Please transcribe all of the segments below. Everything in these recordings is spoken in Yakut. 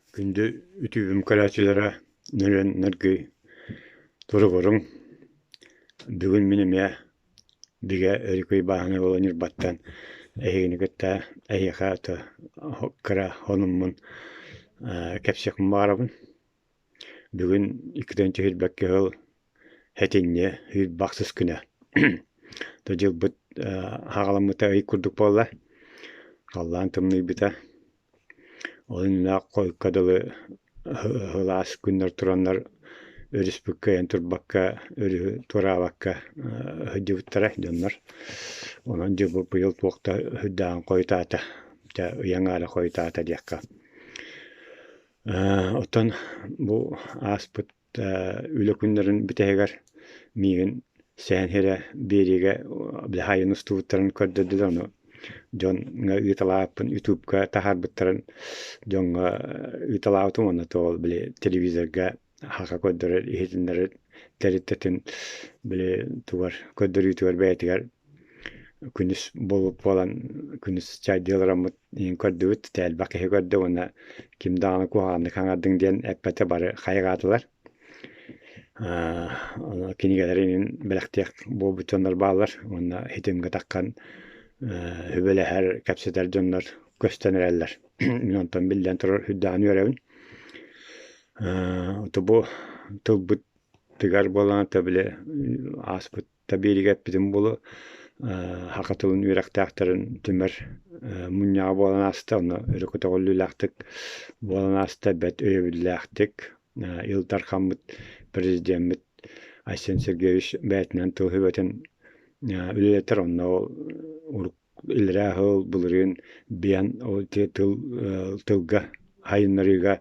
Күндү үтүөм көрөөччүлэрэ нөрүөн нөргүй туругуруҥ! Бүгүн мин эмиэ бигэ өрүкүй бааһынай буолан Ньурбаттан эһигини кытта эһиэхэ кыра хонуммун кэпсиэхпин баҕарабын. Бүгүн иккитэн түһүлбэккэ сыл Этинньэ сүүрбэхсис күнэ. Дьылбыт хаҕаламмыта ый курдук буолла. Халлаан тымныйбыта. Ол иннинэ хойукка дылы сылаас күннэр тураннар өрүспүт кыайан турбакка, өрүһү туораабакка сылдьыбыттара дьоннор. Онон дьылбыт быйыл туох да сүрдээҕин хойутаата. Дьэ ый аҥаара хойутаата диэххэ. Оттон бу ааспыт үлэ күннэрин бүтэһигэр миигин Сэһэн Һирэ биэриигэ хаайан устубуттарын көрдөрдүлэр, ону дьоҥҥо ыыталаабыппын ютубка таһаарбыттарын дьоҥҥо ыыталаабытым уонна то били телевизорга хака көрдөрөр иһитиннэрэр тэрилтэтин били тугар көрдөрүүтүгэр бэйэтигэр күнүс буолан күнүс чайдыы олороммут иһин көрдүбүт, элбэх киһи көрдө уонна ким даҕаны куһаҕаннык хаҥардыҥ диэн эппэтэ бары хайҕаатылар. Кинигэлэрин бэлэхтиэх буолбут дьоннор бааллар уонна ситимҥэ таххан сүбэлэһэр, кэпсэтэр дьоннор көстөн эрэллэр. Мин онтон биллэн турар сүрдээҕин үөрэбин. Бу тылбыт тыгар буолан били ааспыт Табирига эппитим буолуо, саха тылын үөрэхтээхтэрин түмэр мунньаҕа буолан ааста, онно өрө көтөҕүллүүлээхтик буолан ааста, бэрт өйөбүллээхтик Ил Дархаммыт, президеммит Айсен Сергеевич бэйэтинэн тыл сүбэтин үлэлэтэр, онно урукку Иллэрээ сыл былырыын биэн ол тыл тылга сайыннарыыга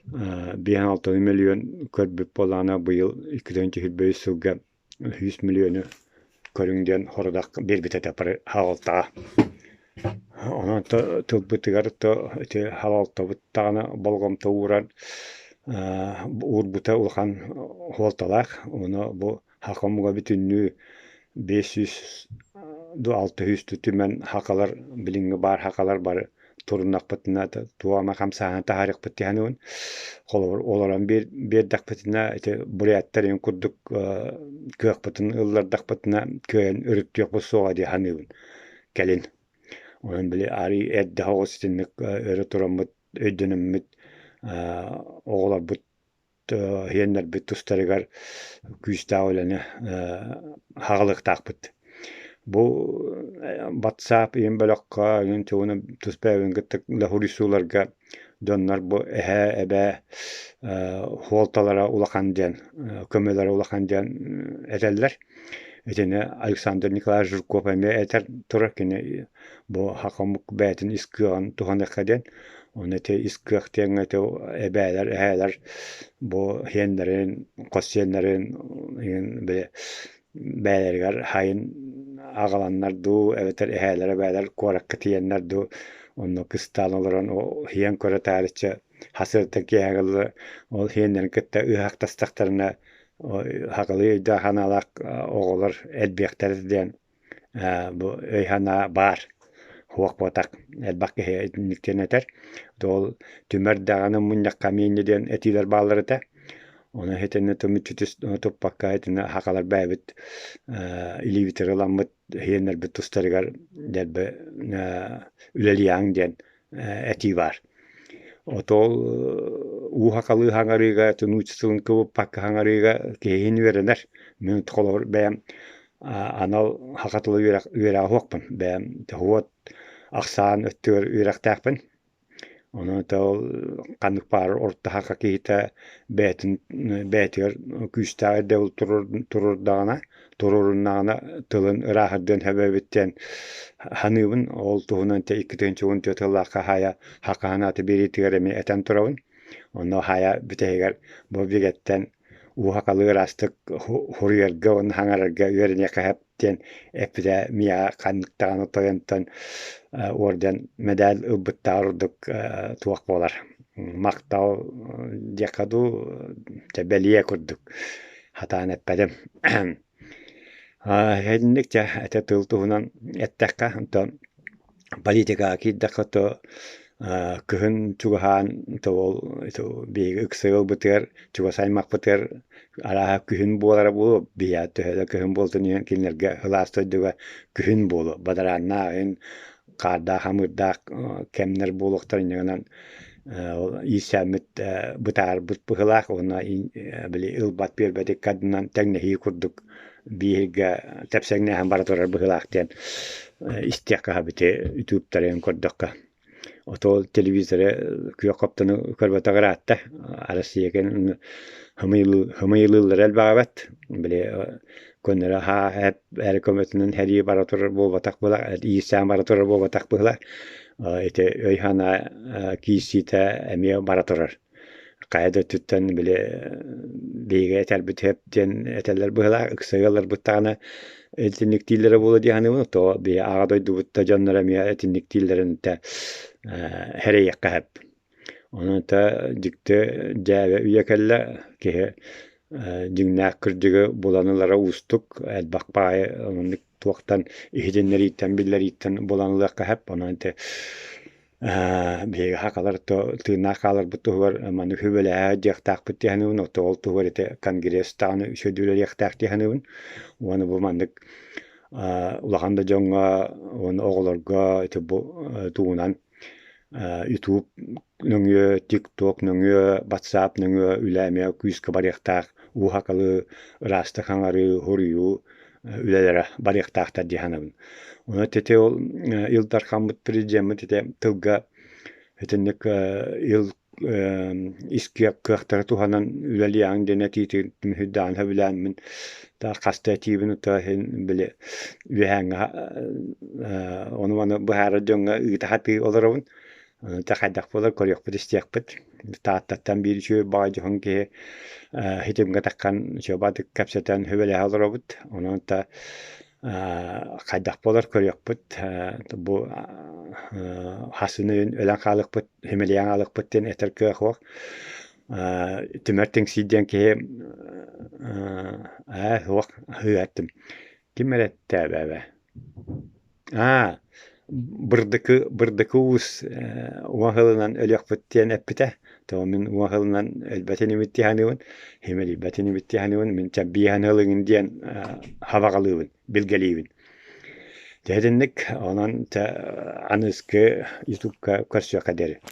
5-6 миллион көрбүт буоллаҕына, быйыл 223 сылга 100 миллиону көрүҥ диэн хорудах биэрбит этэ хаалалтаҕа. Онон тылбытыгар ити халалтабыт даҕаны болҕомто ууран уурбута улахан суолталаах. Ону бу Саха омуга бүтүннүү 500 ду 600 түмэн сахалар билиҥҥи баар сахалар бары туруннахпытына туох эмэ хамсааһын таһаарыахпыт дии саныыбын. Холобур, олорон биэрдэхпитинэ ити буряттар эҥин курдук кыахпытын ыллардахпытына кыайан өрүттүөхпүт суоҕа дии саныыбын кэлин. Онон били арыый эрдэ соҕус итинник өрө тураммыт өйдөнөммүт оҕолорбут иһиэннэрбит тустарыгар күүстээх үлэни аҕалыахтаахпыт. Бу WhatsApp ийэм бөлөххө эҥин тугунан тус бэйэбин кытта суруйсууларга дьоннор бу эһээ, эбээ суолталара улахан диэн, көмөлөрө улахан диэн этэллэр. Итини Александр Николаевич Жирков эмиэ этэр турар кини бу саха омук бэйэтин ис кыаҕын туһаныахха диэн. Ону ити ис кыах диэҥҥэ ити эбээлэр, эһээлэр бу сиэннэрин, хос сиэннэрин били бэйэлэригэр сайын аҕаланнар дуу эбэтэр эһээлэр, эбээлэр куоракка тиийэннэр дуу онно кыстаан олорон сиэн көрө таарычча хасыартан киэһэ дылы ол сиэннэрин кытта ыһаахтастахтарына сахалыы өйдөөх санаалаах оҕолор элбиэхтэрэ диэн бу өй-санаа баар, суох буотах элбэх киһи итинник диэн этэр. Ол түмэр даҕаны мунньахха эмиэ диэн этиилэр бааллар этэ. Ону итиннэ түмүччү туппакка итиннэ сахалар бэйэбит илиибитигэр ыламмыт иһиэннэрбит тустарыгар дэлби үлэлиэҕиҥ диэн этии баар. Отол уу сахалыы хаҥарыыга, нуучча тылын кыбыппакка хаҥарыыга киһиһин үөрэнэр. Мин холобур бэйэм анал саха тыла үөрэҕэ суохпун. Бэйэм уот ахсаан өттүгэр үөрэхтээхпин. Онон ол ханнык баар орто саха киһитэ бэйэтин бэйэтигэр күүстээх ирдэбил туруордаҕына, туруоруннаҕына тылын ырааһырдыан сөп эбит диэн саныыбын. Ол туһунан 2014 сыллаахха хаайа Хакаһан ааты биэриитигэр эмиэ этэн турабын. Онно хаайа бүтэһигэр бу бигэттэн уу-хахалыы ыраастык суруйарга уонна хаҥарарга үөрэниэххэ сөп диэн эппитэ миэхэ ханнык даҕаны тойонтон орден мэдээл ылбыттааҕар ордук туох буолар махтал диэххэ дуу дьэ бэлиэ курдук сатаан эппэтим. Итинник дьэ ити тыл туһунан эттэххэ онтон политикаҕа киирдэххэ то Кыһын чугаһаан ол биһиги ыкса ыалбытыгар, чугас аймахпытыгар арааһа күһүн буолара буолуо, биһиэхэ төһө да кыһын буолтун иһин кинилэргэ сылаас дойдуга күһүн буолуо, бадарааннаах иһин хаардаах амыырдаах кэмнэр буолуохтарын инньэ гынан ол иирсээммит бытаарбыт быһыылаах уонна били ылбат биэрбэт икки ардынан тэҥнэһии курдук бииргэ тэпсэҥнээһин бара турар быһыылаах диэн истиэххэ ити ютубтарын көрдөххө. Отол телевизоры күөх хоптону көрбөтөх ыраатта. Россия хымыйылыыллара элбэҕэбэт. Били көннөрү һаа эр көмөтүнэн сэрии бара турар буолбатах буолар, иирсээн бара турар буолбатах быһыылаах. Ити өй-санаа киирсиитэ эмиэ бара турар. Хайа да өттүттэн били биһиги этэрбит сөп диэн этэллэр быһыылаах, ыкса ыалларбыт даҕаны итинник дииллэрэ буолуо дии саныыбын. Тоҕо биһи аҕа дойдубут да дьонноро эмиэ итинник дииллэрин этэ сэрэйиэххэ сөп. Онон этэ дьикти дьээбэ үйэ кэллэ, киһи дьиҥнээх кырдьыгы булан ылара уустук, элбэх баайы оннук туохтан иһитиннэрииттэн, биллэрииттэн булан ылыахха сөп. Онон ити биһиги сахалар тыыннаах хааларбыт туһугар маннык сүбэлэһэ диэхтээхпит дии саныыбын. Оттон ол туһугар ити конгресс даҕаны үчүгэй үлэлиэхтээх дии саныыбын. Уонна бу маннык улахан да дьоҥҥо уонна оҕолорго ити бу тугунан YouTube нөҥүө, TikTok нөҥүө, WhatsApp нөҥүө үлэ эмиэ күүскэ барыахтаах, уу сахалыы ыраастык хаҥарыы, суруйуу үлэлэрэ барыахтаахтар дии саныыбын. Онон ити ол Ил Дархаммыт президеммит ити тылга итинник ил ис кыахтары туһанан үлэлиэҕиҥ диэн этиитин түмүһүйдэҕин сөбүлээммин хаста этиибин утаа иһин били үөһээҥҥи ону-маны быһаарар дьоҥҥо ыыта сатыы олоробун. Дьэ хайдах буолар көрүөхпүт истиэхпит. Тааттаттан биир үчүгэй баҕа дьоһун киһи ситимҥэ таххан үчүгэй кэпсэтэн сүбэлэһэ олоробут. Онон та хайдах буолар көрүөхпүт. Бу хасын өйүн өлөн хаалыахпыт, симэлийэн хаалыахпыт диэн этэр кыах суох. Түмэр Тиҥсий диэн киһи ээ суох сыыһаттым. Ким эрэ эттээбэ Аа, Бырдыкы Бырдыкы уус уҥа сылынан өлүөхпүт диэн эппитэ. Тоҕо мин уҥа сылынан өлбөт инибит дии саныыбын, симэлийбэт инибит дии саныыбын, мин чэббииһэн ылыҥын диэн хабаҕалыыбын, билгэлиибин. Дьэ итинник, онон чэ аныгыскы ютубка көрсүөххэ диэри.